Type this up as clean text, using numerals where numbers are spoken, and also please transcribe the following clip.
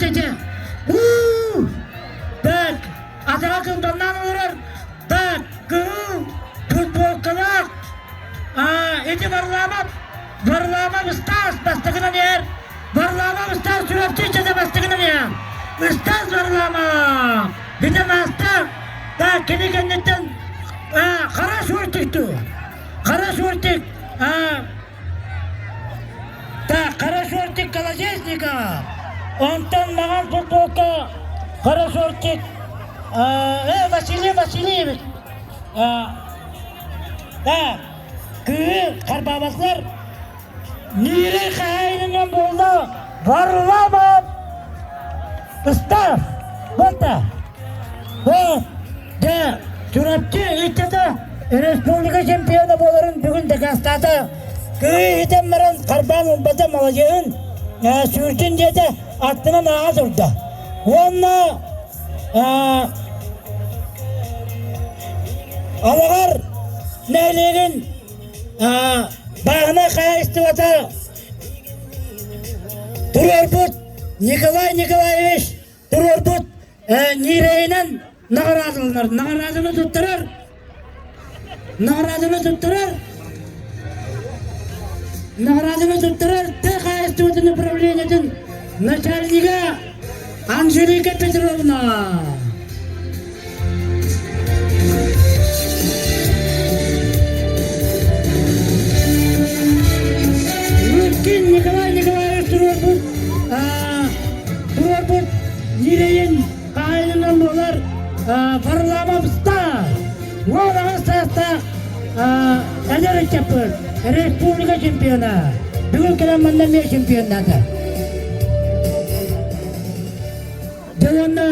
Уу! Так, атаҕа кылбаннаан олорор. Так, кыһыл футболкалаах. Ити Варламов, Варламов Стас бастакынан иһэр. Варламов Стас Чурапчы иччитэ бастакынан иһэр. Стас Варламов! Ити маастар. Так, кини кэнниттэн хара шортик туу. Хара шортик Так, хара шортик Колодезникова. Онтон маҥан футболка хара шортик Василий Васильевич. Да, кыыһы харбаабатылар. Миирэй хаһаайынынан буолла Варламов Ыстаах. Буолта. Вот. Дьэ, Чурапчы ыччата республика чемпиона буоларын бүгүн дакаастаата. Кыыс итэн баран харбаан ылбата маладьыаһын, сүүрдүн диэтэ, аттынан ааҕа турда. Уонна Алаҕар нэһилиэгин бааһынай хаһаайыстыбата туруорбут Николай Николаевич туруорбут ньирэйинэн наҕараадаланар. Наҕарааданы туттарар. Наҕарааданы туттарар. Наҕарааданы туттарар тыа хаһаайыстыбатын управлениетын начальнига Анжелика Петровна. Лыткин Николай Николаевич туруорбут туруорбут ньирэйин хаһаайынынан буолар Варламов Стас 18 саастаах эдэр ыччаппыт республика чемпиона. Бүгүн кэлэн манна эмиэ чемпионнаата. Дьэ уонна.